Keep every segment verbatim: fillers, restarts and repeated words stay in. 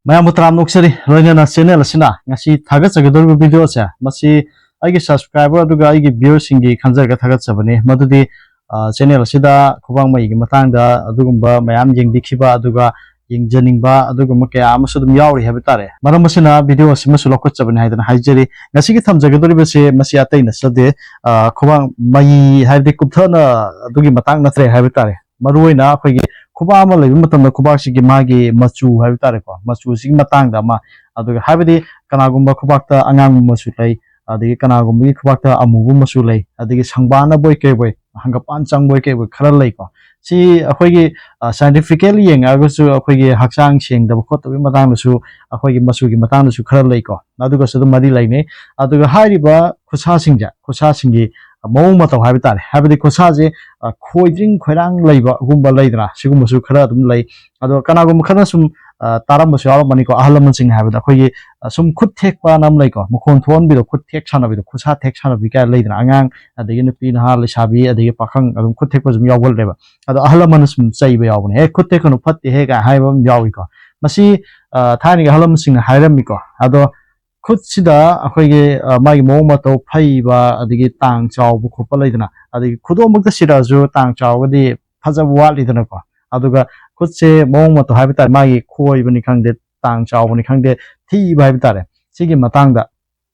ꯃꯌꯥꯝꯕꯨ ꯇꯔꯥꯝꯅ ꯑꯣꯛꯆꯔꯤ꯫ ꯂꯣꯏꯅꯅ ꯆꯦꯅꯦꯜ ꯑꯁꯤꯅ ꯉꯁꯤ ꯊꯥꯒꯠꯆꯒꯗꯧꯔꯤꯕ ꯚꯤꯗꯤꯑꯣꯁꯦ, ꯃꯁꯤ ꯑꯩꯒꯤ ꯁꯕꯁꯀ꯭ꯔꯥꯏꯕꯔ ꯑꯗꯨꯒ ꯑꯩꯒꯤ ꯚ꯭ꯌꯨꯋꯔꯁꯤꯡꯒꯤ ꯈꯟꯖꯔꯒ ꯊꯥꯒꯠꯆꯕꯅꯤ꯫ ꯃꯗꯨꯗꯤ, ꯑ, ꯆꯦꯅꯦꯜ ꯑꯁꯤꯗ ꯈꯨꯕꯥꯡ ꯃꯩꯒꯤ ꯃꯇꯥꯡꯗ ꯑꯗꯨꯒꯨꯝꯕ ꯃꯌꯥꯝ ꯌꯦꯡꯕꯤꯈꯤꯕ ꯑꯗꯨꯒ ꯌꯦꯡꯖꯅꯤꯡꯕ ꯑꯗꯨꯒꯨꯝꯕ ꯀꯌꯥ ꯑꯃꯁꯨ ꯑꯗꯨꯝ ꯌꯥꯎꯔꯤ ꯍꯥꯏꯕ ꯇꯥꯔꯦ꯫ ꯃꯔꯝ ꯑꯁꯤꯅ ꯚꯤꯗꯤꯑꯣ ꯑꯁꯤꯃꯁꯨ ꯂꯧꯈꯠꯆꯕꯅꯤ ꯍꯥꯏꯗꯅ ꯍꯥꯏꯖꯔꯤ꯫ ꯉꯁꯤꯒꯤ ꯊꯝꯖꯒꯗꯧꯔꯤꯕꯁꯦ ꯃꯁꯤ ꯑꯇꯩ ꯅꯠꯆꯗꯦ, ꯑ, ꯈꯨꯕꯥꯡ ꯃꯩ ꯍꯥꯏꯕꯗꯤ ꯀꯨꯞꯊꯅ ꯑꯗꯨꯒꯤ ꯃꯇꯥꯡ ꯅꯠꯇ꯭ꯔꯦ ꯍꯥꯏꯕ ꯇꯥꯔꯦ꯫ ꯃꯔꯨꯑꯣꯏꯅ ꯑꯩꯈꯣꯏꯒꯤ ꯈꯨꯕꯥꯛ ꯑꯃ ꯂꯩꯕ ꯃꯇꯝꯗ ꯈꯨꯕꯥꯛꯁꯤꯒꯤ ꯃꯥꯒꯤ ꯃꯆꯨ ꯍꯥꯏꯕ ꯇꯥꯔꯦꯀꯣ, ꯃꯆꯨꯁꯤꯒꯤ ꯃꯇꯥꯡꯗ ꯑꯃ, ꯑꯗꯨꯒ ꯍꯥꯏꯕꯗꯤ ꯀꯅꯥꯒꯨꯝꯕ ꯈꯨꯕꯥꯛꯇ ꯑꯉꯥꯡꯕ ꯃꯆꯨ ꯂꯩ, ꯑꯗꯒꯤ ꯀꯅꯥꯒꯨꯝꯕꯒꯤ ꯈꯨꯕꯥꯛꯇ ꯑꯃꯨꯕ ꯃꯆꯨ ꯂꯩ, ꯑꯗꯒꯤ ꯁꯪꯕꯥꯅꯕꯣꯏ ꯀꯩꯕꯣꯏ, ꯍꯪꯒꯄꯥꯟ ꯆꯪꯕꯣꯏ ꯀꯩꯕꯣꯏ ꯈꯔ ꯂꯩꯀꯣ꯫ ꯁꯤ ꯑꯩꯈꯣꯏꯒꯤ, ꯑ, scientifically ꯌꯦꯡꯉꯛꯑꯒꯁꯨ ꯑꯩꯈꯣꯏꯒꯤ ꯍꯛꯆꯥꯡ ꯁꯦꯡꯗꯕ ꯈꯣꯠꯇꯕꯒꯤ ꯃꯇꯥꯡꯗꯁꯨ, ꯑꯩꯈꯣꯏꯒꯤ ꯃꯆꯨꯒꯤ ꯃꯇꯥꯡꯗꯁꯨ ꯈꯔ ꯂꯩꯀꯣ, ꯑꯗꯨꯒꯁꯨ ꯑꯗꯨꯝ ꯃꯔꯤ ꯂꯩꯅꯩ꯫ ꯑꯗꯨꯒ ꯍꯥꯏꯔꯤꯕ ꯈꯨꯠꯁꯥꯁꯤꯡꯁꯦ, ꯈꯨꯠꯁꯥꯁꯤꯡꯒꯤ ꯃꯑꯣꯡ ꯃꯇꯧ ꯍꯥꯏꯕ ꯇꯥꯔꯦ, ꯍꯥꯏꯕꯗꯤ ꯈꯨꯠꯁꯥꯁꯦ, ꯑ, ꯈꯣꯏꯗ꯭ꯔꯤꯡ ꯈꯣꯏꯔꯥꯡ ꯂꯩꯕꯒꯨꯝꯕ ꯂꯩꯗꯅ, ꯁꯤꯒꯨꯝꯕꯁꯨ ꯈꯔ ꯑꯗꯨꯝ ꯂꯩ꯫ ꯑꯗꯣ ꯀꯅꯥꯒꯨꯝꯕ ꯈꯔꯅ ꯁꯨꯝ, ꯑ, ꯇꯥꯔꯝꯕꯁꯨ ꯌꯥꯎꯔꯝꯃꯅꯤꯀꯣ, ꯑꯍꯜ ꯂꯃꯟꯁꯤꯡꯅ ꯍꯥꯏꯕꯗ ꯑꯩꯈꯣꯏꯒꯤ, ꯑ, ꯁꯨꯝ ꯈꯨꯠ ꯊꯦꯛꯄꯅ ꯑꯃ ꯂꯩꯀꯣ, ꯃꯈꯣꯟ ꯊꯣꯛꯍꯟꯕꯤꯗꯣ, ꯈꯨꯠ ꯊꯦꯛ ꯁꯥꯟꯅꯕꯤꯗꯣ, ꯈꯨꯠꯁꯥ ꯊꯦꯛ ꯁꯥꯟꯅꯕꯤ ꯀꯥꯏꯅ ꯂꯩꯗꯅ, ꯑꯉꯥꯡ ꯑꯗꯒꯤ ꯅꯨꯄꯤ ꯅꯍꯥ ꯂꯩꯁꯥꯕꯤ ꯑꯗꯒꯤ ꯄꯥꯈꯪ ꯑꯗꯨꯝ ꯈꯨꯠ ꯊꯦꯛꯄ ꯑꯗꯨꯝ ꯌꯥꯎꯒꯜꯂꯦꯕ꯫ ꯑꯗꯣ ꯑꯍꯜ ꯂꯃꯟꯅ ꯁꯨꯝ ꯆꯩꯕ ꯌꯥꯎꯕꯅꯦ, "ꯑꯦ, ꯈꯨꯠ ꯊꯦꯛꯀꯅꯨ, ꯐꯠꯇꯦꯍꯦ" ꯀꯥꯏꯅ ꯍꯥꯏꯕ ꯑꯃ ꯌꯥꯎꯏꯀꯣ꯫ ꯃꯁꯤ, ꯑ, ꯊꯥꯏꯅꯒꯤ ꯑꯍꯜ ꯂꯃꯟꯁꯤꯡꯅ ꯍꯥꯏꯔꯝꯃꯤꯀꯣ꯫ ꯑꯗꯣ ꯈꯨꯠꯁꯤꯗ ꯑꯩꯈꯣꯏꯒꯤ, ꯑ, ꯃꯥꯒꯤ ꯃꯑꯣꯡ ꯃꯇꯧ ꯐꯩꯕ, ꯑꯗꯒꯤ ꯇꯥꯡ ꯆꯥꯎꯕ ꯈꯣꯠꯄ ꯂꯩꯗꯅ, ꯑꯗꯒꯤ ꯈꯨꯗꯣꯝꯃꯛꯇ ꯁꯤꯔꯛꯑꯁꯨ ꯇꯥꯡ ꯆꯥꯎꯔꯒꯗꯤ ꯐꯖꯕ ꯋꯥꯠꯂꯤꯗꯅꯀꯣ꯫ ꯑꯗꯨꯒ ꯈꯨꯠꯁꯦ ꯃꯑꯣꯡ ꯃꯇꯧ ꯍꯥꯏꯕ ꯇꯥꯔꯦ, ꯃꯥꯒꯤ ꯈꯣꯏꯕꯅꯤ ꯈꯪꯗꯦ, ꯇꯥꯡ ꯆꯥꯎꯕꯅꯤ ꯈꯪꯗꯦ, ꯊꯤꯕ ꯍꯥꯏꯕ ꯇꯥꯔꯦ, ꯁꯤꯒꯤ ꯃꯇꯥꯡꯗ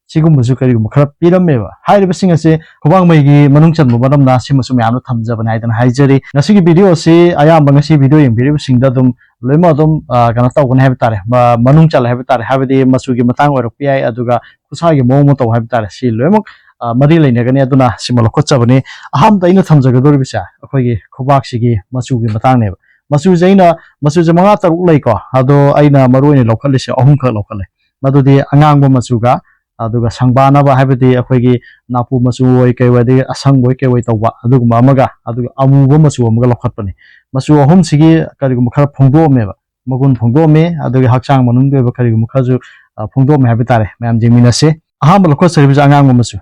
ꯁꯤꯒꯨꯝꯕꯁꯨ ꯀꯔꯤꯒꯨꯝꯕ ꯈꯔ ꯄꯤꯔꯝꯃꯦꯕ꯫ ꯍꯥꯏꯔꯤꯕꯁꯤꯡ ꯑꯁꯤ ꯈꯨꯕꯥꯡ ꯃꯩꯒꯤ ꯃꯅꯨꯡ ꯆꯟꯕ ꯃꯔꯝꯅ ꯁꯤꯃꯁꯨ ꯃꯌꯥꯝꯅ ꯊꯝꯖꯕꯅꯤ ꯍꯥꯏꯗꯅ ꯍꯥꯏꯖꯔꯤ꯫ ꯉꯁꯤꯒꯤ ꯚꯤꯗꯤꯑꯣ ꯑꯁꯤ ꯑꯌꯥꯝꯕ ꯉꯁꯤ ꯚꯤꯗꯤꯑꯣ ꯌꯦꯡꯕꯤꯔꯤꯕꯁꯤꯡꯗ ꯑꯗꯨꯝ ꯂꯣꯏꯅꯃꯛ ꯑꯗꯨꯝ, ꯑ, ꯀꯩꯅꯣ ꯇꯧꯒꯅꯤ ꯍꯥꯏꯕ ꯇꯥꯔꯦ, ꯃ-, ꯃꯅꯨꯡ ꯆꯜꯂꯦ ꯍꯥꯏꯕ ꯇꯥꯔꯦ, ꯍꯥꯏꯕꯗꯤ ꯃꯆꯨꯒꯤ ꯃꯇꯥꯡ ꯑꯣꯏꯔꯛꯄ ꯌꯥꯏ, ꯑꯗꯨꯒ ꯈꯨꯠꯁꯥꯒꯤ ꯃꯑꯣꯡ ꯃꯇꯧ ꯍꯥꯏꯕ ꯇꯥꯔꯦ, ꯁꯤ ꯂꯣꯏꯅꯃꯛ, ꯑ, ꯃꯔꯤ ꯂꯩꯅꯒꯅꯤ꯫ ꯑꯗꯨꯅ ꯁꯤꯃ ꯂꯧꯈꯠꯆꯕꯅꯤ꯫ ꯑꯍꯥꯟꯕꯗ ꯑꯩꯅ ꯊꯝꯖꯒꯗꯧꯔꯤꯕꯁꯦ ꯑꯩꯈꯣꯏꯒꯤ ꯈꯨꯕꯥꯛꯁꯤꯒꯤ ꯃꯆꯨꯒꯤ ꯃꯇꯥꯡꯅꯦꯕ꯫ ꯃꯆꯨꯁꯦ ꯑꯩꯅ, ꯃꯆꯨꯁꯦ ꯃꯉꯥ ꯇꯔꯨꯛ ꯂꯩꯀꯣ, ꯑꯗꯣ ꯑꯩꯅ ꯃꯔꯨ ꯑꯣꯏꯅ ꯂꯧꯈꯠꯂꯤꯁꯦ ꯑꯍꯨꯝꯈꯛ ꯂꯧꯈꯠꯂꯦ꯫ ꯃꯗꯨꯗꯤ ꯑꯉꯥꯡꯕ ꯃꯆꯨꯒ, ꯑꯗꯨꯒ ꯁꯪꯕꯥꯅꯕ, ꯍꯥꯏꯕꯗꯤ ꯑꯩꯈꯣꯏꯒꯤ ꯅꯥꯄꯨ ꯃꯆꯨ ꯑꯣꯏ ꯀꯩ ꯑꯣꯏ, ꯑꯗꯒꯤ ꯑꯁꯪꯕ ꯑꯣꯏ ꯀꯩ ꯑꯣꯏ ꯇꯧꯕ ꯑꯗꯨꯒꯨꯝꯕ ꯑꯃꯒ, ꯑꯗꯨꯒ ꯑꯃꯨꯕ ꯃꯆꯨ ꯑꯃꯒ ꯂꯧꯈꯠꯄꯅꯤ꯫ ꯃꯆꯨ ꯑꯍꯨꯝꯁꯤꯒꯤ ꯀꯔꯤꯒꯨꯝꯕ ꯈꯔ ꯐꯣꯡꯗꯣꯛꯑꯝꯃꯦꯕ, ꯃꯒꯨꯟ ꯐꯣꯡꯗꯣꯛꯑꯝꯃꯦ, ꯑꯗꯨꯒꯤ ꯍꯛꯆꯥꯡ ꯃꯅꯨꯡꯒꯤ ꯑꯣꯏꯕ ꯀꯔꯤꯒꯨꯝꯕ ꯈꯔꯁꯨ, ꯑ, ꯐꯣꯡꯗꯣꯛꯑꯝꯃꯦ ꯍꯥꯏꯕ ꯇꯥꯔꯦ꯫ ꯃꯌꯥꯝ ꯌꯦꯡꯃꯤꯟꯅꯁꯦ꯫ ꯑꯍꯥꯟꯕ ꯂꯧꯈꯠꯆꯔꯤꯕꯁꯤ ꯑꯉꯥꯡꯕ ꯃꯆꯨ꯫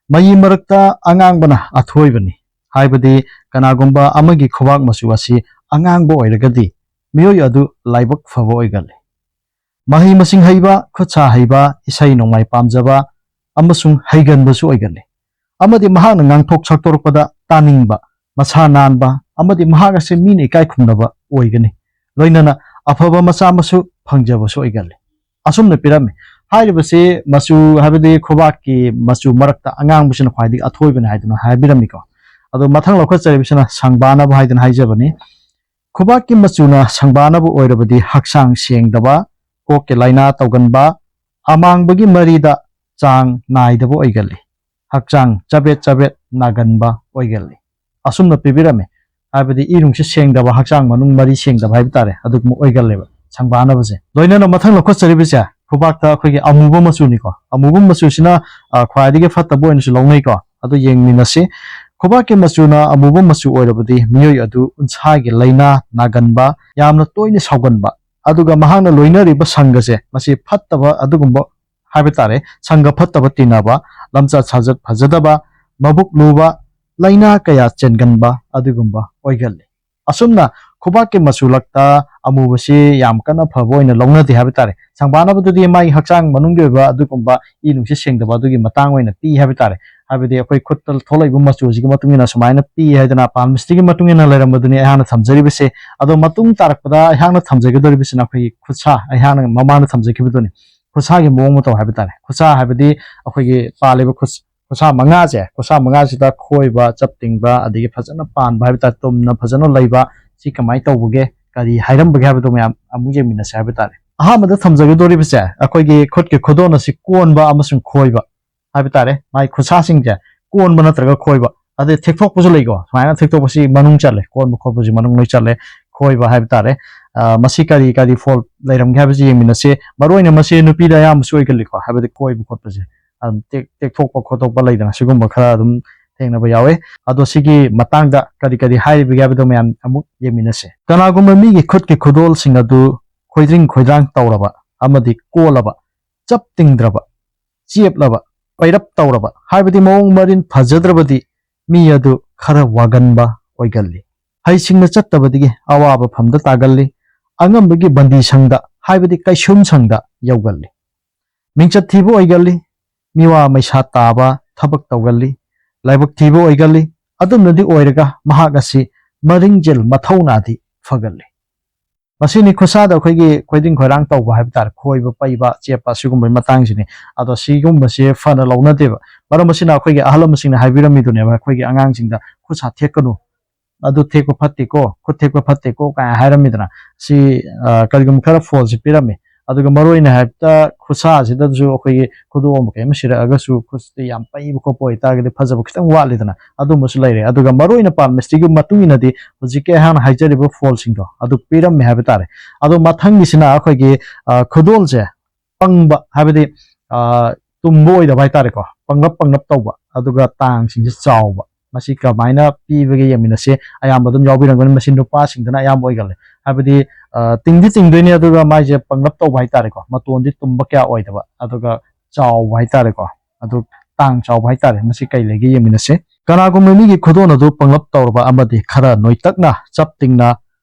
ꯃꯌꯤ ꯃꯔꯛꯇ ꯑꯉꯥꯡꯕꯅ ꯑꯊꯣꯏꯕꯅꯤ, ꯍꯥꯏꯕꯗꯤ ꯀꯅꯥꯒꯨꯝꯕ ꯑꯃꯒꯤ ꯈꯨꯕꯥꯛ ꯃꯆꯨ ꯑꯁꯤ ꯑꯉꯥꯡꯕ ꯑꯣꯏꯔꯒꯗꯤ ꯃꯤꯑꯣꯏ ꯑꯗꯨ ꯂꯥꯏꯕꯛ ꯐꯕ ꯑꯣꯏꯒꯜꯂꯤ꯫ ꯃꯍꯩ ꯃꯁꯤꯡ ꯍꯩꯕ, ꯈꯨꯠ ꯁꯥ ꯍꯩꯕ, ꯏꯁꯩ ꯅꯣꯡꯃꯥꯏ ꯄꯥꯝꯖꯕ ꯑꯃꯁꯨꯡ ꯍꯩꯒꯟꯕꯁꯨ ꯑꯣꯏꯒꯜꯂꯤ꯫ ꯑꯃꯗꯤ ꯃꯍꯥꯛꯅ ꯉꯥꯡꯊꯣꯛ ꯁꯛꯇꯣꯔꯛꯄꯗ ꯇꯥꯅꯤꯡꯕ, ꯃꯁꯥ ꯅꯥꯟꯕ ꯑꯃꯗꯤ ꯃꯍꯥꯛ ꯑꯁꯤ ꯃꯤꯅ ꯏꯀꯥꯏ ꯈꯨꯝꯅꯕ ꯑꯣꯏꯒꯅꯤ꯫ ꯂꯣꯏꯅꯅ ꯑꯐꯕ ꯃꯆꯥ ꯃꯁꯨ ꯐꯪꯖꯕꯁꯨ ꯑꯣꯏꯒꯜꯂꯤ꯫ ꯑꯁꯨꯝꯅ ꯄꯤꯔꯝꯃꯤ꯫ ꯍꯥꯏꯔꯤꯕꯁꯤ ꯃꯆꯨ, ꯍꯥꯏꯕꯗꯤ ꯈꯨꯕꯥꯛꯀꯤ ꯃꯆꯨ ꯃꯔꯛꯇ ꯑꯉꯥꯡꯕꯁꯤꯅ ꯈ꯭ꯋꯥꯏꯗꯒꯤ ꯑꯊꯣꯏꯕꯅꯤ ꯍꯥꯏꯗꯨꯅ ꯍꯥꯏꯕꯤꯔꯝꯃꯤꯀꯣ꯫ ꯑꯗꯣ ꯃꯊꯪ ꯂꯧꯈꯠꯆꯔꯤꯕꯁꯤꯅ ꯁꯪꯕꯥꯅꯕ ꯍꯥꯏꯗꯨꯅ ꯍꯥꯏꯖꯕꯅꯤ꯫ ꯈꯨꯕꯥꯛꯀꯤ ꯃꯆꯨꯅ ꯁꯪꯕꯥꯅꯕ ꯑꯣꯏꯔꯕꯗꯤ ꯍꯛꯆꯥꯡ ꯁꯦꯡꯗꯕ, ꯀꯣꯛꯀꯤ ꯂꯥꯏꯅꯥ ꯇꯧꯒꯟꯕ, ꯑꯃꯥꯡꯕꯒꯤ ꯃꯔꯤꯗ ꯆꯥꯡ ꯅꯥꯏꯗꯕ ꯑꯣꯏꯒꯜꯂꯤ꯫ ꯍꯛꯆꯥꯡ ꯆꯕꯦꯠ ꯆꯕꯦꯠ ꯅꯥꯒꯟꯕ ꯑꯣꯏꯒꯜꯂꯤ꯫ ꯑꯁꯨꯝꯅ ꯄꯤꯕꯤꯔꯝꯃꯤ꯫ ꯍꯥꯏꯕꯗꯤ ꯏ ꯅꯨꯡꯁꯤꯠ ꯁꯦꯡꯗꯕ, ꯍꯛꯆꯥꯡ ꯃꯅꯨꯡ ꯃꯔꯤ ꯁꯦꯡꯗꯕ ꯍꯥꯏꯕ ꯇꯥꯔꯦ, ꯑꯗꯨꯒꯨꯝꯕ ꯑꯣꯏꯒꯜꯂꯦꯕ ꯁꯪꯕꯥꯅꯕꯁꯦ꯫ ꯂꯣꯏꯅꯅ ꯃꯊꯪ ꯂꯧꯈꯠꯆꯔꯤꯕꯁꯦ ꯈꯨꯕꯥꯛꯇ ꯑꯩꯈꯣꯏꯒꯤ ꯑꯃꯨꯕ ꯃꯆꯨꯅꯤꯀꯣ꯫ ꯑꯃꯨꯕ ꯃꯆꯨꯁꯤꯅ, ꯑ, ꯈ꯭ꯋꯥꯏꯗꯒꯤ ꯐꯠꯇꯕ ꯑꯣꯏꯅꯁꯨ ꯂꯧꯅꯩꯀꯣ꯫ ꯑꯗꯨ ꯌꯦꯡꯃꯤꯟꯅꯁꯤ꯫ ꯈꯨꯕꯥꯛꯀꯤ ꯃꯆꯨꯅ ꯑꯃꯨꯕ ꯃꯆꯨ ꯑꯣꯏꯔꯕꯗꯤ ꯃꯤꯑꯣꯏ ꯑꯗꯨ ꯎꯟꯁꯥꯒꯤ ꯂꯥꯏꯅꯥ ꯅꯥꯒꯟꯕ, ꯌꯥꯝꯅ ꯇꯣꯏꯅ ꯁꯥꯎꯒꯟꯕ, ꯑꯗꯨꯒ ꯃꯍꯥꯛꯅ ꯂꯣꯏꯅꯔꯤꯕ ꯁꯪꯒꯁꯦ ꯃꯁꯤ ꯐꯠꯇꯕ ꯑꯗꯨꯒꯨꯝꯕ ꯍꯥꯏꯕ ꯇꯥꯔꯦ, ꯁꯪꯒ ꯐꯠꯇꯕ ꯇꯤꯟꯅꯕ, ꯂꯝꯆꯠ ꯁꯥꯖꯠ ꯐꯖꯗꯕ, ꯃꯕꯨꯛ ꯂꯨꯕ, ꯂꯥꯏꯅꯥ ꯀꯌꯥ ꯆꯦꯟꯒꯟꯕ ꯑꯗꯨꯒꯨꯝꯕ ꯑꯣꯏꯒꯜꯂꯤ꯫ ꯑꯁꯨꯝꯅ ꯈꯨꯕꯥꯛꯀꯤ ꯃꯆꯨꯂꯛꯇ ꯑꯃꯨꯕꯁꯤ ꯌꯥꯝ ꯀꯟꯅ ꯐꯕ ꯑꯣꯏꯅ ꯂꯧꯅꯗꯦ ꯍꯥꯏꯕ ꯇꯥꯔꯦ꯫ ꯁꯪꯕꯥꯅꯕꯗꯨꯗꯤ ꯃꯥꯒꯤ ꯍꯛꯆꯥꯡ ꯃꯅꯨꯡꯒꯤ ꯑꯣꯏꯕ ꯑꯗꯨꯒꯨꯝꯕ ꯏ ꯅꯨꯡꯁꯤꯠ ꯁꯦꯡꯗꯕ ꯑꯗꯨꯒꯤ ꯃꯇꯥꯡ ꯑꯣꯏꯅ ꯄꯤ ꯍꯥꯏꯕ ꯇꯥꯔꯦ꯫ ꯍꯥꯏꯕꯗꯤ ꯑꯩꯈꯣꯏ ꯈꯨꯠꯇ ꯊꯣꯛꯂꯛꯏꯕ ꯃꯆꯨꯁꯤꯒꯤ ꯃꯇꯨꯡ ꯏꯟꯅ ꯁꯨꯃꯥꯏꯅ ꯄꯤ ꯍꯥꯏꯗꯅ ꯄꯥꯜꯃꯤꯁꯇꯤꯒꯤ ꯃꯇꯨꯡ ꯏꯟꯅ ꯂꯩꯔꯝꯕꯗꯨꯅꯤ ꯑꯩꯍꯥꯛꯅ ꯊꯝꯖꯔꯤꯕꯁꯦ꯫ ꯑꯗꯣ ꯃꯇꯨꯡ ꯇꯥꯔꯛꯄꯗ ꯑꯩꯍꯥꯛꯅ ꯊꯝꯖꯒꯗꯧꯔꯤꯕꯁꯤꯅ ꯑꯩꯈꯣꯏꯒꯤ ꯈꯨꯠꯁꯥ, ꯑꯩꯍꯥꯛꯅ ꯃꯃꯥꯡꯗ ꯊꯝꯖꯈꯤꯕꯗꯨꯅꯤ꯫ ꯈꯨꯠꯁꯥꯒꯤ ꯃꯑꯣꯡ ꯃꯇꯧ ꯍꯥꯏꯕ ꯇꯥꯔꯦ꯫ ꯈꯨꯠꯁꯥ ꯍꯥꯏꯕꯗꯤ ꯑꯩꯈꯣꯏꯒꯤ ꯄꯥꯜꯂꯤꯕ ꯈꯨꯠ-, ꯈꯨꯠꯁꯥ ꯃꯉꯥꯁꯦ, ꯈꯨꯠꯁꯥ ꯃꯉꯥꯁꯤꯗ ꯈꯣꯏꯕ, ꯆꯞ ꯇꯤꯡꯕ, ꯑꯗꯒꯤ ꯐꯖꯅ ꯄꯥꯟꯕ ꯍꯥꯏꯕ ꯇꯥꯔꯦ, ꯇꯨꯝꯅ ꯐꯖꯅ ꯂꯩꯕ, ꯁꯤ ꯀꯃꯥꯏꯅ ꯇꯧꯕꯒꯦ, ꯀꯔꯤ ꯍꯥꯏꯔꯝꯕꯒꯦ ꯍꯥꯏꯕꯗꯣ ꯃꯌꯥꯝ ꯑꯃꯨꯛ ꯌꯦꯡꯃꯤꯟꯅꯁꯦ ꯍꯥꯏꯕ ꯇꯥꯔꯦ꯫ ꯑꯍꯥꯟꯕꯗ ꯊꯝꯖꯒꯗꯧꯔꯤꯕꯁꯦ ꯑꯩꯈꯣꯏꯒꯤ ꯈꯨꯠꯀꯤ ꯈꯨꯗꯣꯟ ꯑꯁꯤ ꯀꯣꯟꯕ ꯑꯃꯁꯨꯡ ꯈꯣꯏꯕ ꯍꯥꯏꯕ ꯇꯥꯔꯦ꯫ ꯃꯥꯒꯤ ꯈꯨꯠꯁꯥꯁꯤꯡꯁꯦ ꯀꯣꯟꯕ ꯅꯠꯇ꯭ꯔꯒ ꯈꯣꯏꯕ, ꯑꯗꯩ ꯊꯦꯛꯊꯣꯛꯄꯁꯨ ꯂꯩꯀꯣ, ꯁꯨꯃꯥꯏꯅ ꯊꯦꯛꯊꯣꯛꯄꯁꯤ ꯃꯅꯨꯡ ꯆꯜꯂꯦ, ꯀꯣꯟꯕ ꯈꯣꯠꯄꯁꯤ ꯃꯅꯨꯡ ꯂꯣꯏ ꯆꯜꯂꯦ, ꯈꯣꯏꯕ ꯍꯥꯏꯕ ꯇꯥꯔꯦ꯫ ꯑ, ꯃꯁꯤ ꯀꯔꯤ ꯀꯔꯤ ꯐꯣꯜ ꯂꯩꯔꯝꯒꯦ ꯍꯥꯏꯕꯁꯤ ꯌꯦꯡꯃꯤꯟꯅꯁꯤ꯫ ꯃꯔꯨꯑꯣꯏꯅ ꯃꯁꯤ ꯅꯨꯄꯤꯗ ꯑꯌꯥꯝꯕꯁꯨ ꯑꯣꯏꯒꯜꯂꯤꯀꯣ, ꯍꯥꯏꯕꯗꯤ ꯈꯣꯏꯕ ꯈꯣꯠꯄꯁꯦ, ꯑꯗꯨꯝ ꯇꯦꯛ-, ꯇꯦꯛꯊꯣꯛꯄ ꯈꯣꯠꯇꯣꯛꯄ ꯂꯩꯗꯅ, ꯁꯤꯒꯨꯝꯕ ꯈꯔ ꯑꯗꯨꯝ ꯊꯦꯡꯅꯕ ꯌꯥꯎꯋꯦ꯫ ꯑꯗꯣ ꯁꯤꯒꯤ ꯃꯇꯥꯡꯗ ꯀꯔꯤ ꯀꯔꯤ ꯍꯥꯏꯔꯤꯕꯒꯦ ꯍꯥꯏꯕꯗꯣ ꯃꯌꯥꯝ ꯑꯃꯨꯛ ꯌꯦꯡꯃꯤꯟꯅꯁꯦ꯫ ꯀꯅꯥꯒꯨꯝꯕ ꯃꯤꯒꯤ ꯈꯨꯠꯀꯤ ꯈꯨꯗꯣꯜꯁꯤꯡ ꯑꯗꯨ ꯈꯣꯏꯗ꯭ꯔꯤꯡ ꯈꯣꯏꯗ꯭ꯔꯥꯡ ꯇꯧꯔꯕ ꯑꯃꯗꯤ ꯀꯣꯜꯂꯕ, ꯆꯞ ꯇꯤꯡꯗ꯭ꯔꯕ, ꯆꯦꯞꯂꯕ, ꯄꯩꯔꯞ ꯇꯧꯔꯕ, ꯍꯥꯏꯕꯗꯤ ꯃꯑꯣꯡ ꯃꯔꯤꯟ ꯐꯖꯗ꯭ꯔꯕꯗꯤ ꯃꯤ ꯑꯗꯨ ꯈꯔ ꯋꯥꯒꯟꯕ ꯑꯣꯏꯒꯜꯂꯤ꯫ ꯍꯩꯁꯤꯡꯅ ꯆꯠꯇꯕꯗꯒꯤ ꯑꯋꯥꯕ ꯐꯝꯗ ꯇꯥꯒꯜꯂꯤ꯫ ꯑꯉꯝꯕꯒꯤ ꯕꯟꯗꯤꯁꯪꯗ ꯍꯥꯏꯕꯗꯤ ꯀꯩꯁꯨꯝꯁꯪꯗ ꯌꯧꯒꯜꯂꯤ꯫ ꯃꯤꯡꯆꯠ ꯊꯤꯕ ꯑꯣꯏꯒꯜꯂꯤ, ꯃꯤꯋꯥ ꯃꯩꯁꯥ ꯇꯥꯕ ꯊꯕꯛ ꯇꯧꯒꯜꯂꯤ, ꯂꯥꯏꯕꯛ ꯊꯤꯕ ꯑꯣꯏꯒꯜꯂꯤ꯫ ꯑꯗꯨꯝꯅꯗꯤ ꯑꯣꯏꯔꯒ ꯃꯍꯥꯛ ꯑꯁꯤ ꯃꯔꯤꯡꯖꯦꯜ ꯃꯊꯧꯅꯥꯗꯤ ꯐꯒꯜꯂꯤ꯫ ꯃꯁꯤꯅꯤ ꯈꯨꯠꯁꯥꯗ ꯑꯩꯈꯣꯏꯒꯤ ꯈꯣꯏꯗꯤꯡ ꯈꯣꯏꯔꯥꯡ ꯇꯧꯕ ꯍꯥꯏꯕ ꯇꯥꯔꯦ, ꯈꯣꯏꯕ ꯄꯩꯕ ꯆꯦꯠꯄ ꯁꯤꯒꯨꯝꯕꯒꯤ ꯃꯇꯥꯡꯁꯤꯅꯤ꯫ ꯑꯗꯣ ꯁꯤꯒꯨꯝꯕꯁꯦ ꯐꯅ ꯂꯧꯅꯗꯦꯕ꯫ ꯃꯔꯝ ꯑꯁꯤꯅ ꯑꯩꯈꯣꯏꯒꯤ ꯑꯍꯜ ꯂꯃꯟꯁꯤꯡꯅ ꯍꯥꯏꯕꯤꯔꯝꯃꯤꯗꯨꯅꯦꯕ, ꯑꯩꯈꯣꯏꯒꯤ ꯑꯉꯥꯡꯁꯤꯡꯗ ꯈꯨꯠ ꯁꯥ ꯊꯦꯛꯀꯅꯨ, ꯑꯗꯨ ꯊꯦꯛꯄ ꯐꯠꯇꯦꯀꯣ, ꯈꯨꯠ ꯊꯦꯛꯄ ꯐꯠꯇꯦꯀꯣ ꯀꯥꯏꯅ ꯍꯥꯏꯔꯝꯃꯤꯗꯅ꯫ ꯁꯤ ꯑ, ꯀꯔꯤꯒꯨꯝꯕ ꯈꯔ ꯐꯣꯜꯁꯦ ꯄꯤꯔꯝꯃꯤ꯫ ꯑꯗꯨꯒ ꯃꯔꯨ ꯑꯣꯏꯅ ꯍꯥꯏꯕꯗ ꯈꯨꯠꯁꯥꯁꯤꯗꯁꯨ ꯑꯩꯈꯣꯏꯒꯤ ꯈꯨꯗꯣꯞ ꯑꯃ ꯀꯩ ꯑꯃ ꯁꯤꯔꯛꯑꯒꯁꯨ ꯈꯨꯠꯁꯤꯗ ꯌꯥꯝ ꯄꯩꯕ ꯈꯣꯠꯄ ꯑꯣꯏꯇꯥꯔꯒꯗꯤ ꯐꯖꯕ ꯈꯤꯇꯪ ꯋꯥꯠꯂꯤꯗꯅ, ꯑꯗꯨꯝꯕꯁꯨ ꯂꯩꯔꯦ꯫ ꯑꯗꯨꯒ ꯃꯔꯨ ꯑꯣꯏꯅ ꯄꯥꯜꯃꯤꯁꯇ꯭ꯔꯤꯒꯤ ꯃꯇꯨꯡ ꯏꯟꯅꯗꯤ ꯍꯧꯖꯤꯛꯀꯤ ꯑꯩꯍꯥꯛꯅ ꯍꯥꯏꯖꯔꯤꯕ ꯐꯣꯜꯁꯤꯡꯗꯣ ꯑꯗꯨ ꯄꯤꯔꯝꯃꯦ ꯍꯥꯏꯕ ꯇꯥꯔꯦ꯫ ꯑꯗꯣ ꯃꯊꯪꯒꯤꯁꯤꯅ ꯑꯩꯈꯣꯏꯒꯤ ꯑ, ꯈꯨꯗꯣꯜꯁꯦ ꯄꯪꯕ, ꯍꯥꯏꯕꯗꯤ ꯑ, ꯇꯨꯝꯕ ꯑꯣꯏꯗꯕ ꯍꯥꯏꯇꯥꯔꯦꯀꯣ, ꯄꯪꯂꯞ ꯄꯪꯂꯞ ꯇꯧꯕ, ꯑꯗꯨꯒ ꯇꯥꯡꯁꯤꯡꯁꯦ ꯆꯥꯎꯕ꯫ ꯃꯁꯤ ꯀꯃꯥꯏꯅ ꯄꯤꯕꯒꯦ ꯌꯦꯡꯃꯤꯟꯅꯁꯦ꯫ ꯑꯌꯥꯝꯕ ꯑꯗꯨꯝ ꯌꯥꯎꯕꯤꯔꯝꯒꯅꯤ, ꯃꯁꯤ ꯅꯨꯄꯥꯁꯤꯡꯗꯅ ꯑꯌꯥꯝꯕ ꯑꯣꯏꯒꯜꯂꯦ꯫ ꯍꯥꯏꯕꯗꯤ ꯑ, ꯇꯤꯡꯗꯤ ꯇꯤꯡꯗꯣꯏꯅꯦ, ꯑꯗꯨꯒ ꯃꯥꯏꯁꯦ ꯄꯪꯂꯞ ꯇꯧꯕ ꯍꯥꯏꯇꯥꯔꯦꯀꯣ, ꯃꯇꯣꯟꯗꯤ ꯇꯨꯝꯕ ꯀꯌꯥ ꯑꯣꯏꯗꯕ, ꯑꯗꯨꯒ ꯆꯥꯎꯕ ꯍꯥꯏꯇꯥꯔꯦꯀꯣ, ꯑꯗꯨ ꯇꯥꯡ ꯆꯥꯎꯕ ꯍꯥꯏꯇꯥꯔꯦ꯫ ꯃꯁꯤ ꯀꯩ ꯂꯩꯒꯦ ꯌꯦꯡꯃꯤꯟꯅꯁꯦ꯫ ꯀꯅꯥꯒꯨꯝꯕ ꯃꯤꯒꯤ ꯈꯨꯗꯣꯜ ꯑꯗꯨ ꯄꯪꯂꯞ ꯇꯧꯔꯕ ꯑꯃꯗꯤ ꯈꯔ ꯅꯣꯏꯇꯛꯅ ꯆꯞ ꯇꯤꯡꯅ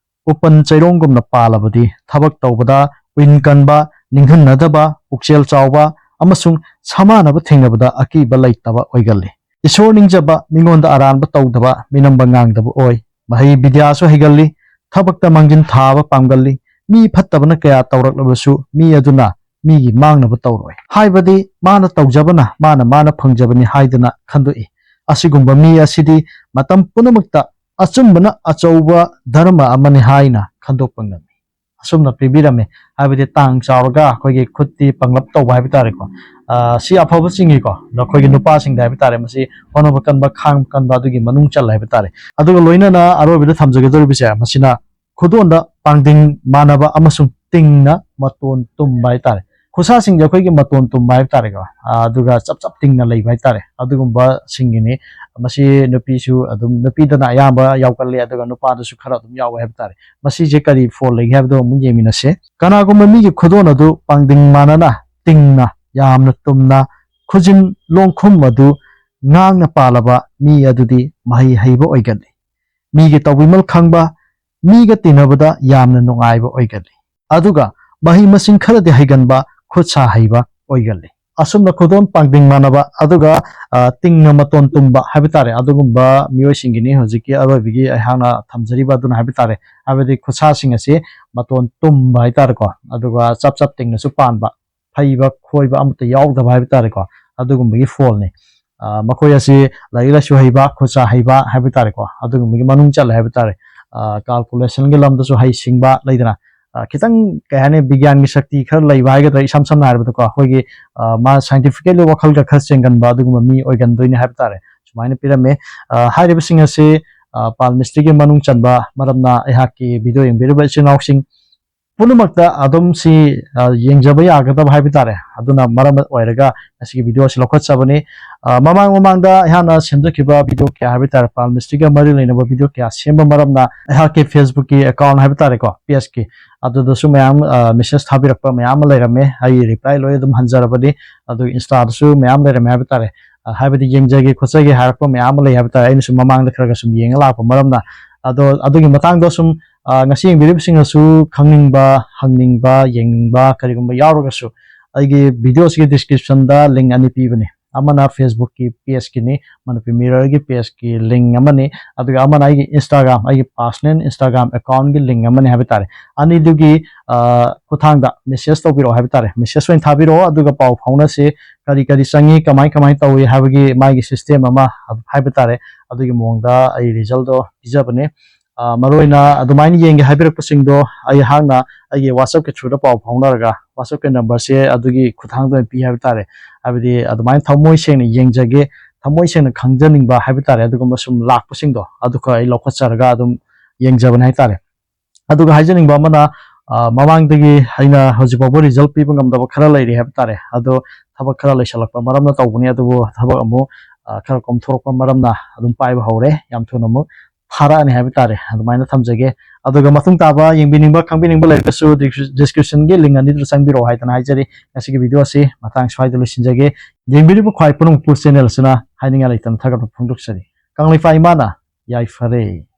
ꯎꯄꯟ ꯆꯩꯔꯣꯡꯒꯨꯝꯅ ꯄꯥꯜꯂꯕꯗꯤ ꯊꯕꯛ ꯇꯧꯕꯗ ꯎꯏꯟ ꯀꯟꯕ, ꯅꯤꯡꯍꯟꯅꯗꯕ, ꯄꯨꯛꯆꯦꯜ ꯆꯥꯎꯕ ꯑꯃꯁꯨꯡ ꯁꯃꯥꯟꯅꯕ ꯊꯦꯡꯅꯕꯗ ꯑꯀꯤꯕ ꯂꯩꯇꯕ ꯑꯣꯏꯒꯜꯂꯤ꯫ ꯏꯁꯣꯔ ꯅꯤꯡꯖꯕ, ꯃꯤꯉꯣꯟꯗ ꯑꯔꯥꯟꯕ ꯇꯧꯗꯕ, ꯃꯤꯅꯝꯕ ꯉꯥꯡꯗꯕ ꯑꯣꯏ꯫ ꯃꯍꯩ ꯕꯤꯗ꯭ꯌꯥꯁꯨ ꯍꯩꯒꯜꯂꯤ, ꯊꯕꯛꯇ ꯃꯥꯡꯖꯤꯟ ꯊꯥꯕ ꯄꯥꯝꯒꯜꯂꯤ꯫ ꯃꯤ ꯐꯠꯇꯕꯅ ꯀꯌꯥ ꯇꯧꯔꯛꯂꯕꯁꯨ ꯃꯤ ꯑꯗꯨꯅ ꯃꯤꯒꯤ ꯃꯥꯡꯅꯕ ꯇꯧꯔꯣꯏ꯫ ꯍꯥꯏꯕꯗꯤ ꯃꯥꯅ ꯇꯧꯖꯕꯅ ꯃꯥꯅ ꯃꯥꯅ ꯐꯪꯖꯕꯅꯤ ꯍꯥꯏꯗꯨꯅ ꯈꯟꯗꯣꯛꯏ꯫ ꯑꯁꯤꯒꯨꯝꯕ ꯃꯤ ꯑꯁꯤꯗꯤ ꯃꯇꯝ ꯄꯨꯝꯅꯃꯛꯇ ꯑꯆꯨꯝꯕꯅ ꯑꯆꯧꯕ ꯙꯔꯃ ꯑꯃꯅꯤ ꯍꯥꯏꯅ ꯈꯟꯗꯣꯛꯄ ꯉꯝꯃꯤ꯫ ꯑꯁꯨꯝꯅ ꯄꯤꯕꯤꯔꯝꯃꯤ꯫ ꯍꯥꯏꯕꯗꯤ ꯇꯥꯡ ꯆꯥꯎꯔꯒ ꯑꯩꯈꯣꯏꯒꯤ ꯈꯨꯠꯇꯤ ꯄꯪꯂꯞ ꯇꯧꯕ ꯍꯥꯏꯕ ꯇꯥꯔꯦꯀꯣ꯫ ꯑ, ꯁꯤ ꯑꯐꯕ ꯆꯤꯡꯉꯤꯀꯣ꯫ ꯑꯗꯣ ꯑꯩꯈꯣꯏꯒꯤ ꯅꯨꯄꯥꯁꯤꯡꯗ ꯍꯥꯏꯕ ꯇꯥꯔꯦ, ꯃꯁꯤ ꯍꯣꯠꯅꯕ ꯀꯟꯕ, ꯈꯥꯡꯕ ꯀꯟꯕ ꯑꯗꯨꯒꯤ ꯃꯅꯨꯡ ꯆꯜꯂꯦ ꯍꯥꯏꯕ ꯇꯥꯔꯦ꯫ ꯑꯗꯨꯒ ꯂꯣꯏꯅꯅ ꯑꯔꯣꯏꯕꯗ ꯊꯝꯖꯒꯗꯧꯔꯤꯕꯁꯦ, ꯃꯁꯤꯅ ꯈꯨꯗꯣꯟꯗ ꯄꯥꯡꯗꯤꯡ ꯃꯥꯟꯅꯕ ꯑꯃꯁꯨꯡ ꯇꯤꯡꯅ ꯃꯇꯣꯟ ꯇꯨꯝꯕ ꯍꯥꯏꯇꯥꯔꯦ꯫ ꯈꯨꯠꯁꯥꯁꯤꯡꯁꯦ ꯑꯩꯈꯣꯏꯒꯤ ꯃꯇꯣꯟ ꯇꯨꯝꯕ ꯍꯥꯏꯇꯥꯔꯦꯀꯣ, ꯑ, ꯑꯗꯨꯒ ꯆꯞ ꯆꯞ ꯇꯤꯡꯅ ꯂꯩꯕ ꯍꯥꯏꯇꯥꯔꯦ, ꯑꯗꯨꯒꯨꯝꯕꯁꯤꯡꯒꯤꯅꯤ꯫ ꯃꯁꯤ ꯅꯨꯄꯤꯁꯨ ꯑꯗꯨꯝ, ꯅꯨꯄꯤꯗꯅ ꯑꯌꯥꯝꯕ ꯌꯥꯎꯒꯜꯂꯤ, ꯑꯗꯨꯒ ꯅꯨꯄꯥꯗꯁꯨ ꯈꯔ ꯑꯗꯨꯝ ꯌꯥꯎꯋꯦ ꯍꯥꯏꯕ ꯇꯥꯔꯦ꯫ ꯃꯁꯤꯁꯦ ꯀꯔꯤ ꯐꯣꯜ ꯂꯩꯒꯦ ꯍꯥꯏꯕꯗꯣ ꯑꯃꯨꯛ ꯌꯦꯡꯃꯤꯟꯅꯁꯦ꯫ ꯀꯅꯥꯒꯨꯝꯕ ꯃꯤꯒꯤ ꯈꯨꯗꯣꯟ ꯑꯗꯨ ꯄꯥꯡꯗꯤꯡ ꯃꯥꯟꯅꯅ ꯇꯤꯡꯅ ꯌꯥꯝꯅ ꯇꯨꯝꯅ ꯈꯨꯖꯤꯟ ꯂꯣꯡꯈꯨꯝ ꯑꯗꯨ ꯉꯥꯡꯅ ꯄꯥꯜꯂꯕ ꯃꯤ ꯑꯗꯨꯗꯤ ꯃꯍꯩ ꯍꯩꯕ ꯑꯣꯏꯒꯜꯂꯤ꯫ ꯃꯤꯒꯤ ꯇꯧꯕꯤꯃꯜ ꯈꯪꯕ, ꯃꯤꯒ ꯇꯤꯟꯅꯕꯗ ꯌꯥꯝꯅ ꯅꯨꯡꯉꯥꯏꯕ ꯑꯣꯏꯒꯜꯂꯤ꯫ ꯑꯗꯨꯒ ꯃꯍꯩ ꯃꯁꯤꯡ ꯈꯔꯗꯤ ꯍꯩꯒꯟꯕ, ꯈꯨꯠ ꯁꯥ ꯍꯩꯕ ꯑꯣꯏꯒꯜꯂꯤ꯫ ꯑꯁꯨꯝꯅ ꯈꯨꯗꯣꯝ ꯄꯥꯡꯗꯤꯡ ꯃꯥꯟꯅꯕ, ꯑꯗꯨꯒ ꯑ, ꯇꯤꯡꯅ ꯃꯇꯣꯟ ꯇꯨꯝꯕ ꯍꯥꯏꯕ ꯇꯥꯔꯦ, ꯑꯗꯨꯒꯨꯝꯕ ꯃꯤꯑꯣꯏꯁꯤꯡꯒꯤꯅꯤ ꯍꯧꯖꯤꯛꯀꯤ ꯑꯔꯣꯏꯕꯒꯤ ꯑꯩꯍꯥꯛꯅ ꯊꯝꯖꯔꯤꯕ ꯑꯗꯨꯅ ꯍꯥꯏꯕ ꯇꯥꯔꯦ꯫ ꯍꯥꯏꯕꯗꯤ ꯈꯨꯠꯁꯥꯁꯤꯡ ꯑꯁꯤ ꯃꯇꯣꯟ ꯇꯨꯝꯕ ꯍꯥꯏ ꯇꯥꯔꯦꯀꯣ, ꯑꯗꯨꯒ ꯆꯞ ꯆꯞ ꯇꯤꯡꯅꯁꯨ ꯄꯥꯟꯕ, ꯐꯩꯕ ꯈꯣꯏꯕ ꯑꯃꯠꯇ ꯌꯥꯎꯗꯕ ꯍꯥꯏꯕ ꯇꯥꯔꯦꯀꯣ, ꯑꯗꯨꯒꯨꯝꯕꯒꯤ ꯐꯣꯜꯅꯤ꯫ ꯑ, ꯃꯈꯣꯏ ꯑꯁꯤ ꯂꯥꯏꯔꯤꯛ ꯂꯥꯏꯁꯨ ꯍꯩꯕ, ꯈꯨꯠ ꯁꯥ ꯍꯩꯕ ꯍꯥꯏꯕ ꯇꯥꯔꯦꯀꯣ, ꯑꯗꯨꯒꯨꯝꯕꯒꯤ ꯃꯅꯨꯡ ꯆꯜꯂꯦ ꯍꯥꯏꯕ ꯇꯥꯔꯦ꯫ ꯑ, ꯀꯥꯜꯀꯨꯂꯦꯁꯟꯒꯤ ꯂꯝꯗꯁꯨ ꯍꯩꯁꯤꯡꯕ ꯂꯩꯗꯅ, ꯑ, ꯈꯤꯇꯪ ꯀꯩ ꯍꯥꯏꯅꯤ, ꯕꯤꯒ꯭ꯌꯥꯟꯒꯤ ꯁꯛꯇꯤ ꯈꯔ ꯂꯩꯕ ꯍꯥꯏꯒꯗ꯭ꯔꯥ, ꯏꯁꯝ ꯁꯝꯅ ꯍꯥꯏꯔꯕꯗꯀꯣ, ꯑꯩꯈꯣꯏꯒꯤ, ꯑ, ꯃꯥ ꯁꯥꯏꯟꯇꯤꯐꯤꯀꯦꯜꯂꯤ ꯋꯥꯈꯜꯒ ꯈꯔ ꯆꯦꯟꯒꯟꯕ ꯑꯗꯨꯒꯨꯝꯕ ꯃꯤ ꯑꯣꯏꯒꯟꯗꯣꯏꯅꯤ ꯍꯥꯏꯕ ꯇꯥꯔꯦ꯫ ꯁꯨꯃꯥꯏꯅ ꯄꯤꯔꯝꯃꯦ꯫ ꯑ, ꯍꯥꯏꯔꯤꯕꯁꯤꯡ ꯑꯁꯤ, ꯑ, ꯄꯥꯜꯃꯤꯁꯇ꯭ꯔꯤꯒꯤ ꯃꯅꯨꯡ ꯆꯟꯕ ꯃꯔꯝꯅ ꯑꯩꯍꯥꯛꯀꯤ ꯚꯤꯗꯤꯑꯣ ꯌꯦꯡꯕꯤꯔꯤꯕ ꯏꯆꯤꯜ ꯏꯅꯥꯎꯁꯤꯡ ꯄꯨꯝꯅꯃꯛꯇ ꯑꯗꯨꯝ ꯁꯤ, ꯑ, ꯌꯦꯡꯖꯕ ꯌꯥꯒꯗꯕ ꯍꯥꯏꯕ ꯇꯥꯔꯦ꯫ ꯑꯗꯨꯅ ꯃꯔꯝ ꯑꯣꯏꯔꯒ ꯉꯁꯤꯒꯤ ꯚꯤꯗꯤꯑꯣ ꯑꯁꯤ ꯂꯧꯈꯠꯆꯕꯅꯤ꯫ ꯑ, ꯃꯃꯥꯡ ꯃꯃꯥꯡꯗ ꯑꯩꯍꯥꯛꯅ ꯁꯦꯝꯖꯈꯤꯕ ꯚꯤꯗꯤꯑꯣ ꯀꯌꯥ ꯍꯥꯏꯕ ꯇꯥꯔꯦ, ꯄꯥꯜꯃꯤꯁꯇ꯭ꯔꯤꯒ ꯃꯔꯤ ꯂꯩꯅꯕ ꯚꯤꯗꯤꯑꯣ ꯀꯌꯥ ꯁꯦꯝꯕ ꯃꯔꯝꯅ ꯑꯩꯍꯥꯛꯀꯤ ꯐꯦꯁꯕꯨꯛꯀꯤ ꯑꯦꯀꯥꯎꯟ ꯍꯥꯏꯕ ꯇꯥꯔꯦꯀꯣ, ꯄꯦꯖꯀꯤ, ꯑꯗꯨꯗꯁꯨ ꯃꯌꯥꯝ, ꯑ, ꯃꯦꯁꯦꯖ ꯊꯥꯕꯤꯔꯛꯄ ꯃꯌꯥꯝ ꯑꯃ ꯂꯩꯔꯝꯃꯦ꯫ ꯑꯩ ꯔꯤꯄ꯭ꯂꯥꯏ ꯂꯣꯏ ꯑꯗꯨꯝ ꯍꯟꯖꯔꯕꯅꯤ꯫ ꯑꯗꯨ ꯏꯟꯁꯇꯥꯗꯁꯨ ꯃꯌꯥꯝ ꯂꯩꯔꯝꯃꯦ ꯍꯥꯏꯕ ꯇꯥꯔꯦ꯫ ꯑ, ꯍꯥꯏꯕꯗꯤ ꯌꯦꯡꯖꯒꯦ ꯈꯣꯠꯆꯒꯦ ꯍꯥꯏꯔꯛꯄ ꯃꯌꯥꯝ ꯑꯃ ꯂꯩ ꯍꯥꯏꯕ ꯇꯥꯔꯦ꯫ ꯑꯩꯅꯁꯨ ꯃꯃꯥꯡꯗ ꯈꯔ ꯈꯔ ꯁꯨꯝ ꯌꯦꯡꯉ ꯂꯥꯛꯄ ꯃꯔꯝꯅ꯫ ꯑꯗꯣ ꯑꯗꯨꯒꯤ ꯃꯇꯥꯡꯗ ꯁꯨꯝ, ꯑ, ꯉꯁꯤ ꯌꯦꯡꯕꯤꯔꯤꯕꯁꯤꯡꯅꯁꯨ ꯈꯪꯅꯤꯡꯕ, ꯍꯪꯅꯤꯡꯕ, ꯌꯦꯡꯅꯤꯡꯕ ꯀꯔꯤꯒꯨꯝꯕ ꯌꯥꯎꯔꯒꯁꯨ ꯑꯩꯒꯤ ꯚꯤꯗꯤꯑꯣꯁꯤꯒꯤ ꯗꯤꯁꯀ꯭ꯔꯤꯞꯁꯟꯗ ꯂꯤꯡ ꯑꯅꯤ ꯄꯤꯕꯅꯤ꯫ ꯑꯃꯅ ꯐꯦꯁꯕꯨꯛꯀꯤ ꯄꯦꯖꯀꯤꯅꯤ, ꯃꯅꯤꯄꯨꯔ ꯃꯤꯔꯔꯒꯤ ꯄꯦꯖꯀꯤ ꯂꯤꯡ ꯑꯃꯅꯤ, ꯑꯗꯨꯒ ꯑꯃꯅ ꯑꯩꯒꯤ ꯏꯟꯁꯇꯥꯒ꯭ꯔꯥꯝ, ꯑꯩꯒꯤ ꯄꯥꯔꯁꯣꯅꯦꯜ ꯏꯟꯁꯇꯥꯒ꯭ꯔꯥꯝ ꯑꯦꯀꯥꯎꯟꯒꯤ ꯂꯤꯡ ꯑꯃꯅꯤ ꯍꯥꯏꯕ ꯇꯥꯔꯦ꯫ ꯑꯅꯤꯗꯨꯒꯤ, ꯑ, ꯈꯨꯠꯊꯥꯡꯗ ꯃꯦꯁꯦꯖ ꯇꯧꯕꯤꯔꯛꯑꯣ ꯍꯥꯏꯕ ꯇꯥꯔꯦ꯫ ꯃꯦꯁꯦꯖ ꯑꯣꯏꯅ ꯊꯥꯕꯤꯔꯛꯑꯣ, ꯑꯗꯨꯒ ꯄꯥꯎ ꯐꯥꯎꯅꯁꯤ꯫ ꯀꯔꯤ ꯀꯔꯤ ꯆꯪꯉꯤ, ꯀꯃꯥꯏ ꯀꯃꯥꯏ ꯇꯧꯏ ꯍꯥꯏꯕꯒꯤ ꯃꯥꯒꯤ ꯁꯤꯁꯇꯦꯝ ꯑꯃ ꯍꯥꯏꯕ ꯇꯥꯔꯦ, ꯑꯗꯨꯒꯤ ꯃꯑꯣꯡꯗ ꯑꯩ ꯔꯤꯖꯜꯗꯣ ꯄꯤꯖꯕꯅꯦ꯫ ꯑ, ꯃꯔꯨꯑꯣꯏꯅ ꯑꯗꯨꯃꯥꯏꯅ ꯌꯦꯡꯒꯦ ꯍꯥꯏꯕꯤꯔꯛꯄꯁꯤꯡꯗꯣ ꯑꯩꯍꯥꯛꯅ ꯑꯩꯒꯤ WhatsApp-ꯀꯤ through-ꯗ ꯄꯥꯎ ꯐꯥꯎꯅꯔꯒ, WhatsApp-ꯀꯤ number-ꯁꯦ ꯑꯗꯨꯒꯤ ꯈꯨꯠꯊꯥꯡꯗ ꯑꯣꯏꯅ ꯄꯤ ꯍꯥꯏꯕ ꯇꯥꯔꯦ꯫ ꯍꯥꯏꯕꯗꯤ ꯑꯗꯨꯃꯥꯏꯅ ꯊꯃꯣꯏ ꯁꯦꯡꯅ ꯌꯦꯡꯖꯒꯦ, ꯊꯃꯣꯏ ꯁꯦꯡꯅ ꯈꯪꯖꯅꯤꯡꯕ ꯍꯥꯏꯕ ꯇꯥꯔꯦ, ꯑꯗꯨꯒꯨꯝꯕ ꯁꯨꯝ ꯂꯥꯛꯄꯁꯤꯡꯗꯣ ꯑꯗꯨꯈꯛ ꯑꯩ ꯂꯧꯈꯠꯆꯔꯒ ꯑꯗꯨꯝ ꯌꯦꯡꯖꯕꯅꯦ ꯍꯥꯏ ꯇꯥꯔꯦ꯫ ꯑꯗꯨꯒ ꯍꯥꯏꯖꯅꯤꯡꯕ ꯑꯃꯅ, ꯑ, ꯃꯃꯥꯡꯗꯒꯤ ꯑꯩꯅ ꯍꯧꯖꯤꯛ ꯐꯥꯎꯕ ꯔꯤꯖꯜ ꯄꯤꯕ ꯉꯝꯗꯕ ꯈꯔ ꯂꯩꯔꯤ ꯍꯥꯏꯕ ꯇꯥꯔꯦ꯫ ꯑꯗꯣ ꯊꯕꯛ ꯈꯔ ꯂꯩꯁꯜꯂꯛꯄ ꯃꯔꯝꯅ ꯇꯧꯕꯅꯤ, ꯑꯗꯨꯕꯨ ꯊꯕꯛ ꯑꯃꯨꯛ, ꯑ, ꯈꯔ ꯀꯣꯝꯊꯣꯔꯛꯄ ꯃꯔꯝꯅ ꯑꯗꯨꯝ ꯄꯥꯏꯕ ꯍꯧꯔꯦ꯫ ꯌꯥꯝ ꯊꯨꯅ ꯑꯃꯨꯛ ꯊꯥꯔꯛꯑꯅꯤ ꯍꯥꯏꯕ ꯇꯥꯔꯦ꯫ ꯑꯗꯨꯃꯥꯏꯅ ꯊꯝꯖꯒꯦ꯫ ꯑꯗꯨꯒ ꯃꯇꯨꯡ ꯇꯥꯕ ꯌꯦꯡꯕꯤꯅꯤꯡꯕ, ꯈꯪꯕꯤꯅꯤꯡꯕ ꯂꯩꯔꯒꯁꯨ ꯗꯤꯁꯀ꯭ꯔꯤꯞꯁꯟꯒꯤ ꯂꯤꯡ ꯑꯅꯤꯗꯨꯗ ꯆꯪꯕꯤꯔꯛꯑꯣ ꯍꯥꯏꯗꯅ ꯍꯥꯏꯖꯔꯤ꯫ ꯉꯁꯤꯒꯤ ꯚꯤꯗꯤꯑꯣ ꯑꯁꯤ ꯃꯇꯥꯡ ꯁ꯭ꯋꯥꯏꯗ ꯂꯣꯏꯁꯤꯟꯖꯒꯦ꯫ ꯌꯦꯡꯕꯤꯔꯤꯕ ꯈ꯭ꯋꯥꯏ ꯄꯨꯝꯅꯃꯛꯄꯨ ꯆꯦꯅꯦꯜ ꯑꯁꯤꯅ ꯍꯥꯏꯅꯤꯡꯉꯥꯏ ꯂꯩꯇꯅ ꯊꯥꯒꯠꯄ ꯐꯣꯡꯗꯣꯛꯆꯔꯤ꯫ ꯀꯪꯂꯩꯄꯥꯛ ꯏꯃꯥꯅ ꯌꯥꯏꯐꯔꯦ꯫